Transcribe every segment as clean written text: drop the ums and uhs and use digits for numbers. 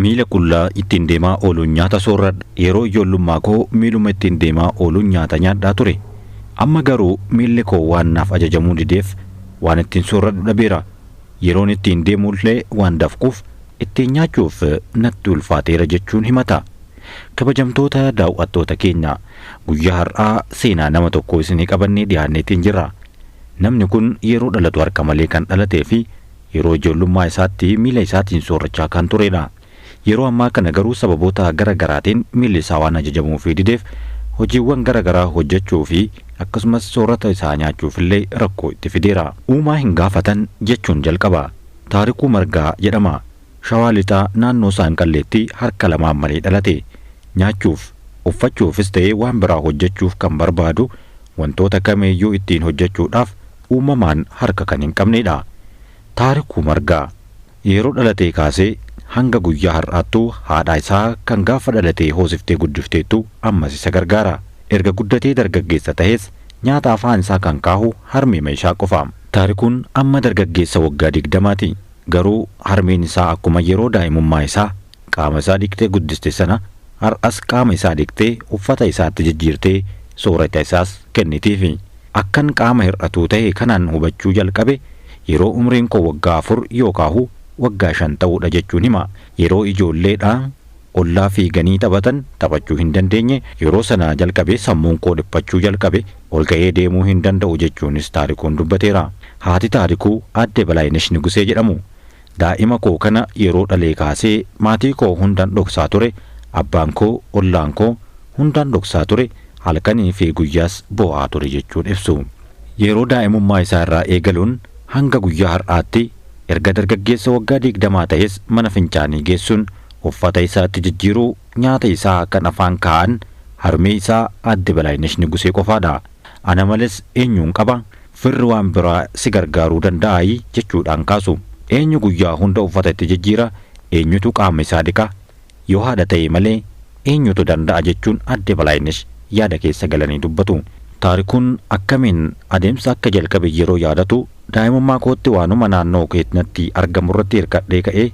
Miila qullaa ittiin deemaa ooluun nyaata soorradha. Yeroo ijoollummaa koo miiluma ittiin deemaa ooluun nyaata nyaadhaa ture. Amma garuu miilli koo waan naaf ajajamuu dideef waan ittiin soorradhu dhabeera. Yeroon ittiin deemullee waan dafquuf ittiin nyaachuuf natti ulfaateera jechuun himata. Kabajamtoota daawwattoota keenya, guyyaa har'aa seenaa nama tokkoo isinii qabannee dhiyaanneetiin jirra. Namni kun yeroo dhalatu harka malee kan dhalatee fi yeroo ijoollummaa isaatti miila isaatiin soorrachaa kan turedha. Yeroo ammaa kana garuu sababoota gara garaatiin miilli isaa waan ajajamuufii dideef hojiiwwan gara garaa hojjechuu fi akkasumas soorata isaa nyaachuuf illee rakkoo itti fideera. Uumaa hin gaafatan jechuun jalqaba. Taarikuu Margaa jedhama. Shawaa Lixaa naannoo Saanqalleetti harka lamaan malee dhalate. Nyaachuuf, uffachuufis ta'ee waan biraa hojjechuuf kan barbaadu wantoota kamiiyyuu ittiin hojjechuudhaaf uumamaan harka kan hin qabnedha. Taarikuu Margaa yeroo dhalatee kaasee hanga guyyaa har'aattuu haadha isaa kan gaafa dhalatee hoosiftee guddifteettu ammas isa gargaara. Erga guddatee dargaggeessa ta'es nyaata afaan isaa kan kaahu harmeema isaa qofa. Taarikuun amma dargaggeessa waggaa 20ti. Garuu harmeen isaa akkuma yeroo daa'imummaa isaa qaama isaa dhiqxee guddiste sana har'as qaama isaa dhiqxee uffata isaatti jijjiirtee soorata isaas kennitiifi. Akkan qaama hir'atuu ta'e kanaan hubachuu jalqabe yeroo umriin koo waggaa 4 yookaahu waggaa 5 ta'uudha jechuun hima. Yeroo ijoolleedha ollaa fiiganii taphatan taphachuu hin dandeenye, yeroo sana jalqabee sammuun koo dhiphachuu jalqabe, ol ka'ee deemuu hin danda'u jechuunis Taarikuun dubbateera. Haati Taarikuu Aadde Balaayinesh Nigusee jedhamu. Daa'ima koo kana yeroo dhalee kaasee maatii koo hundan dhoksaa ture, abbaan koo, ollaan koo hundaan dhoksaa ture, halkanii fi guyyaas boo'aa ture jechuun ibsu. Yeroo daa'imummaa isaa irraa eegaluun hanga guyyaa har'aatti erga dargaggeessa waggaa 20 ta'es mana fincaanii geessuun uffata isaatti jijjiiruu, nyaata isaa kan afaan kaa'an harmee isaa Aadde Balaayinesh Nigusee qofaadha. Ana males eenyuun qaba? Firri waan biraa si gargaaruu danda'aayi jechuudhaan kaasu. Eenyu guyyaa hunda uffata itti jijjiira? Eenyutu qaama isaa dhiqa? Yoo haadha ta'e malee eenyutu danda'a jechuun Aadde Balaayinesh yaada keessa galanii dubbatu. Taarikuun akkamiin adeemsa akka jalqabe yeroo yaadatu, daa'imummaa kootti waanuma naannoo keenyatti argamurratti hirkadhee ka'ee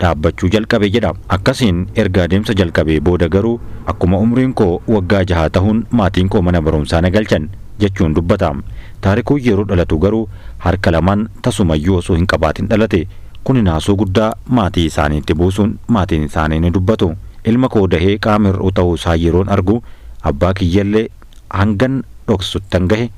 dhaabbachuu jalqabe jedha. Akkasiin erga adeemsa jalqabee booda garuu akkuma umriin koo waggaa 6 tahuun maatiin koo mana barumsaa na galchan jechuun dubbata. Taarikuun yeroo dhalatu garuu harka lamaan tasumayyuu osoo hin qabaatin dhalate. Kuni naasuu guddaa maatii isaaniitti buusuun maatiin isaanii ni dubbatu. Ilma koo dahee qaama hir'uu ta'uu isaa yeroon argu abbaa kiyyallee hangan dhoksuttan gahe,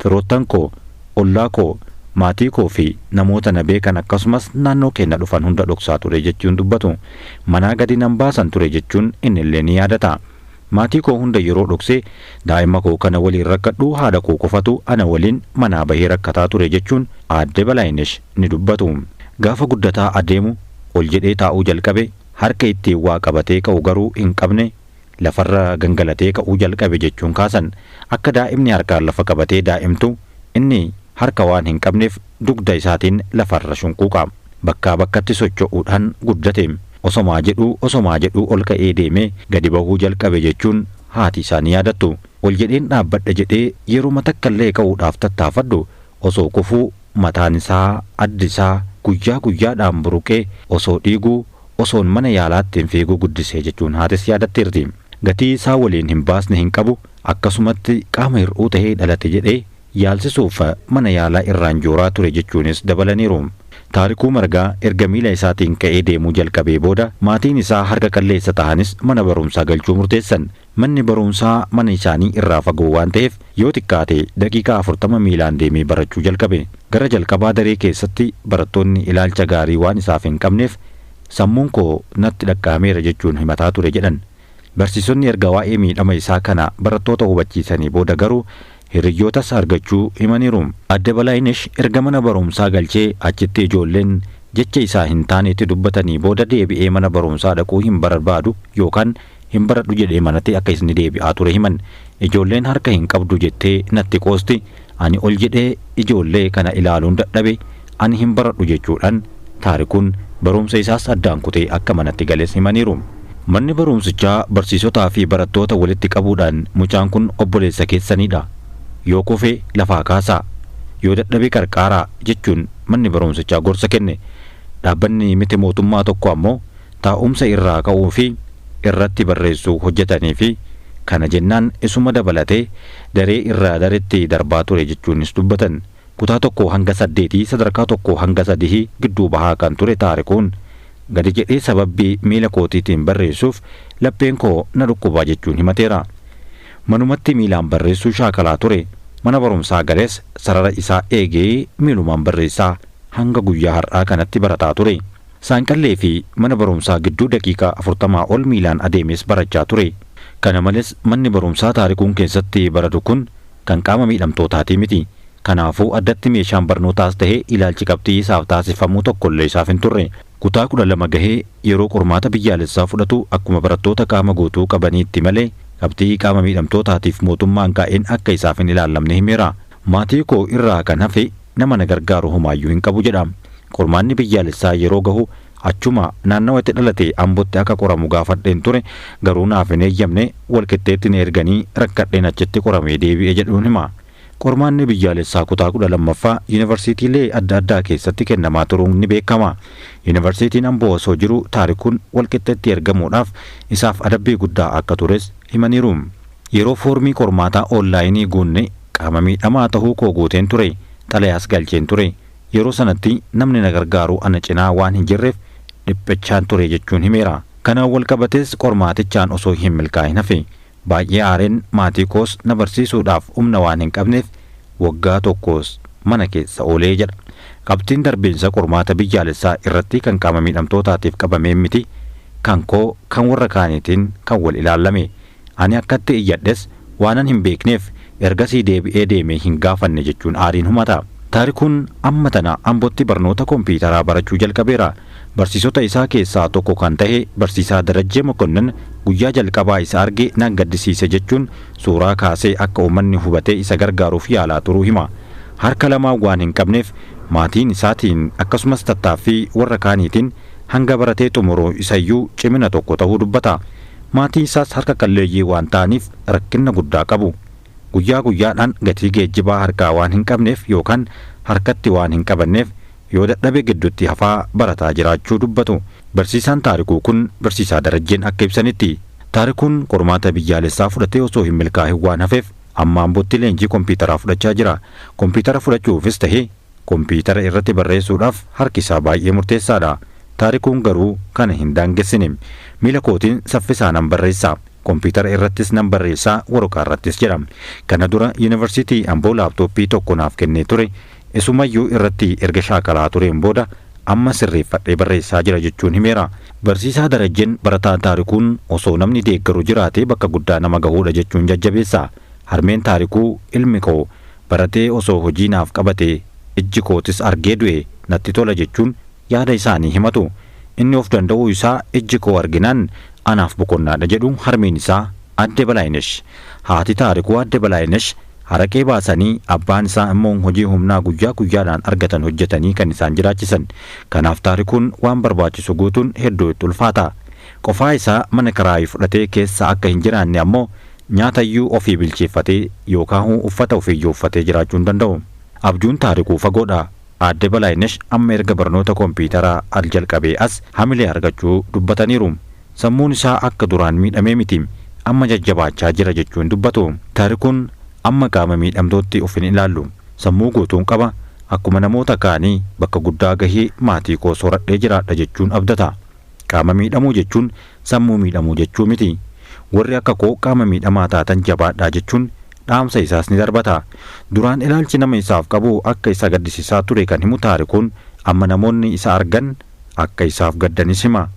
firoottan koo, ollaa koo, maatii koo fi namoota na beekan akkasumas naannoo keenya dhufan hunda dhoksaa ture jechuun dubbatu. Manaa gadi nan baasan ture jechuun innillee ni yaadata. Maatii koo hunda yeroo dhoksee daa'ima koo kana waliin rakkadhu haadha koo qofatu ana waliin manaa bahee rakkataa ture jechuun Aadde Balaayinesh ni dubbatu. Gaafa guddataa adeemu ol jedhee taa'uu jalqabe, harka ittiin waa qabatee ka'u garuu hin qabne, lafarra gangalatee ka'uu jalqabe jechuun kaasan. Akka daa'imni harkaan lafa qabatee daa'imtu inni harka waan hin qabneef dugda isaatiin lafarra shunquuqa. Bakkaa bakkatti socho'uudhaan guddate. Osomaa jedhuu osomaa jedhuu ol ka'ee deemee gadi bahuu jalqabe jechuun haati isaa ni yaadattu. Ol jedheen dhaabbadha jedhee yeruma takkallee ka'uudhaaf tattaafadhu osoo kufuu mataan isaa addi isaa guyyaa guyyaadhaan buruqee osoo dhiiguu osoon mana yaalaatti hin fiiguu guddisee jechuun haatis yaadatteerti. Gatii isaa waliin hin baasne hin qabu, akkasumatti qaama hir'uu ta'ee dhalate jedhee yaalsisuuf mana yaalaa irraan jooraa ture jechuunis dabalaniiru. Taarikuu Margaa erga miila isaatiin ka'ee deemuu jalqabee booda maatiin isaa harka qalleessa tahanis mana barumsaa galchuu murteessan. Manni barumsaa mana isaanii irraa fagoo waan ta'eef yoo xiqqaate daqiiqaa 40 miilaan deemee barachuu jalqabe. Gara jalqabaa daree keessatti barattoonni ilaalcha gaarii waan isaaf hin qabneef sammuun koo natti dhaqqahameera jechuun himataa ture jedhan. Barsiisonni erga waa'ee miidhama isaa kana barattoota hubachiisanii booda garuu hiriyyootas argachuu himaniiru. Aadde Balaayinesh erga mana barumsaa galchee achitti ijoolleen jecha isaa hin taane itti dubbatanii booda deebi'ee mana barumsaa dhaquu hin barbaadu yookaan hin baradhu jedhee manatti akka isni deebi'aa ture himan. Ijoolleen harka hin qabdu jettee natti qoosti, ani ol jedhee ijoollee kana ilaaluun dadhabe, ani hin baradhu jechuudhaan Taarikuun barumsa isaas addaan kutee akka manatti gales himaniiru. Manni barumsichaa barsiisotaa fi barattoota walitti qabuudhaan mucaan kun obboleessa keessaniidha. Yoo kufe lafaa kaasaa. Yoo dadhabe qarqaaraa jechuun manni barumsichaa gorsa kenne. Dhaabbanni miti mootummaa tokko ammoo taa'umsa irraa ka'uu fi irratti barreessuu hojjetanii fi kana jennaan isuma dabalatee daree irraa dareetti darbaa ture jechuunis dubbatan. Kutaa 1 hanga 8 sadarkaa 1 hanga 3 gidduu bahaa kan ture Taarikuun gadi jedhee sababbii miila kootiitiin barreessuuf lapheen koo na dhukkubaa jechuun himateera. Manumatti miilaan barreessuu shaakalaa ture. Mana barumsaa galees sarara isaa eegee miilumaan barreessaa hanga guyyaa har'aa kanatti barataa ture. Saanqallee fi mana barumsaa gidduu daqiiqaa 40 ol miilaan adeemes barachaa ture. Kana malees manni barumsaa Taarikuun keessatti baratu kun kan qaama miidhamtootaatii miti. Kanaafuu addatti meeshaan barnootaas ta'ee ilaalchi qabxii isaaf taasifamuu tokkollee isaaf hin turre. Kutaa 12 gahee yeroo qormaata biyyaalessaa fudhatu akkuma barattoota qaama guutuu qabaniitti malee qabxii qaama miidhamtootaatiif mootummaan kaa'een akka isaaf hin ilaallamne himeera. Maatii koo irraa kan hafe nama na gargaaru homaayyuu hin qabu jedha. Qormaanni biyyaalessaa yeroo gahu achuma naannawa itti dhalate Ambootti akka qoramu gaafadheen ture, garuu naaf hin eeyyamne, walqixxeetti na erganii rakkadheen achitti qoramee deebi'e jedhuun hima. Qormaanni biyyaalessaa kutaa 12ffaa yuunivarsiitiilee adda addaa keessatti kennamaa turuun ni beekama. Yuunivarsiitiin Amboo osoo jiru Taarikuun walqixxeetti ergamuudhaaf isaaf adabbii guddaa akka tures himaniiru. Yeroo foormii qormaataa onlaayinii guunne qaama miidhamaa ta'uu koo guuteen ture. Xalayaas galcheen ture. Yeroo sanatti namni na gargaaru ana cinaa waan hin jirreef dhiphachaan ture jechuun himeera. Kanaan wal qabatees qormaatichaan osoo hin milkaa'in hafe. Baay'ee aareen maatii koos na barsiisuudhaaf humna waan hin qabneef waggaa tokkos mana keessa oolee jedha. Qabxiin darbiinsa qormaata biyyaalessaa irratti kan qaama miidhamtootaatiif qabamee miti, kan koo kan warra kaaniitiin kan wal ilaallame. Ani akkatti iyyadhes waanan hin beekneef ergasii deebi'ee deemee hin gaafanne jechuun aariin himata. Taarikuun amma tana Ambootti barnoota kompiitaraa barachuu jalqabeera. Barsiisota isaa keessaa tokko kan ta'e barsiisaa Darajjee Mokonnin guyyaa jalqabaa isa arge nan gaddisiise jechuun suuraa kaasee akka uummanni hubatee isa gargaaruuf yaalaa turuu hima. Harka lamaa waan hin qabneef maatiin isaatiin akkasumas tattaaffii warra kaaniitiin hanga baratee xumuru isayyuu cimina tokko ta'uu dubbata. Maatiin isaas harka qalleeyyii waan ta'aniif rakkina guddaa qabu. Guyyaa guyyaadhaan gatii geejjibaa harkaa waan hin qabneef yookaan harkatti waan hin qabanneef yoo dadhabe gidduutti hafaa barataa jiraachuu dubbatu. Barsiisaan Taarikuu kun barsiisaa Darajjeen akka ibsanitti, Taarikuun qormaata biyyaalessaa fudhatee osoo hin milkaa'in waan hafeef amma Ambootti leenjii kompiitaraa fudhachaa jira. Kompiitara fudhachuufis ta'e kompiitara irratti barreessuudhaaf harki isaa baay'ee murteessaadha. Taarikuun garuu kana hin daangessine. Miila kootiin saffisaan nan barreessa. Kompiitara irrattis nan barreessaa, waraqaa irrattis jedha. Kana dura yuunivarsiitii Amboo laaptooppii tokko naaf kennee ture. Isumayyuu irratti erga shaakalaa tureen booda amma sirreeffadhee barreessaa jira jechuun himeera. Barsiisaa Darajjeen barataa Taarikuun osoo namni deeggaru jiraate bakka guddaa nama gahuudha jechuun jajjabeessa. Harmeen Taarikuu ilmi koo baratee osoo hojii naaf qabate ijji kootis argee du'e natti tola jechuun yaada isaanii himatu. Inni of danda'uu isaa ijji koo arginaan anaaf boqonnaadha jedhu harmeen isaa Adde Balaayinesh. Haati Taarikuu Adde Balaayinesh haraqee baasanii, abbaan isaa immoo hojii humnaa guyyaa guyyaadhaan argatan hojjetanii kan isaan jiraachisan. Kanaaf Taarikuun waan barbaachisu guutuun hedduu itti ulfaata. Qofaa isaa mana kiraayii fudhatee keessa akka hin jiraanne ammoo nyaatayyuu ofii bilcheeffatee yookaan uffata ofiiyyuu uffatee jiraachuu hin danda'u. Abjuun Taarikuu fagoodha. Aadde Balaayinesh amma erga barnoota kompiitaraa al jalqabee as hamilee argachuu dubbataniiru. Sammuun isaa akka duraan miidhamee miti. Amma jajjabaachaa jira jechuun dubbatu. Taarikuun amma qaama miidhamtootti of hin ilaallu. Sammuu guutuun qaba. Akkuma namoota kaanii bakka guddaa gahee maatii koo soradhee jiraadha jechuun abdata. Qaama miidhamuu jechuun sammuu miidhamuu jechuu miti. Warri akka koo qaama miidhamaa taatan jabaadhaa jechuun dhaamsa isaas ni darbata. Duraan ilaalchi nama isaaf qabu akka isa gaddisiisaa ture kan himu Taarikuun amma namoonni isa argan akka isaaf gaddanis hima.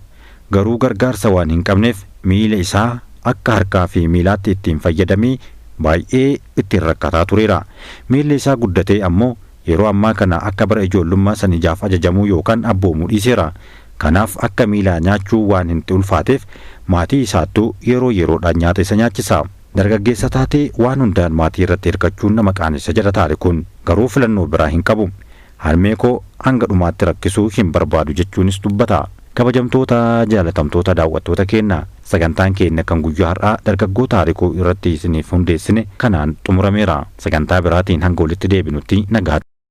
Garuu gargaarsa waan hin qabneef miila isaa akka harkaa fi miilaatti ittiin fayyadamee baay'ee ittiin rakkataa tureera. Miilli isaa guddatee ammoo yeroo ammaa kana akka bara ijoollummaa san ijaaf ajajamuu yookaan abboomuu dhiiseera. Kanaaf akka miilaa nyaachuu waan hin ulfaateef maatii isaattuu yeroo yeroodhaan nyaata isa nyaachisa. Dargaggeessa taatee waan hundaan maatii irratti hirkachuun nama qaanessa jedha Taarikuun. Garuu filannoo biraa hin qabu. Harmee koo hanga dhumaatti rakkisuu hin barbaadu jechuunis dubbata. Kabajamtoota, jaalatamtoota daawwattoota keenya, sagantaan keenya kan guyyaa har'aa dargaggoo Taarikuu irratti isiniif hundeessine kanaan xumurameera. Sagantaa biraatiin hanga walitti deebinutti nagaatti.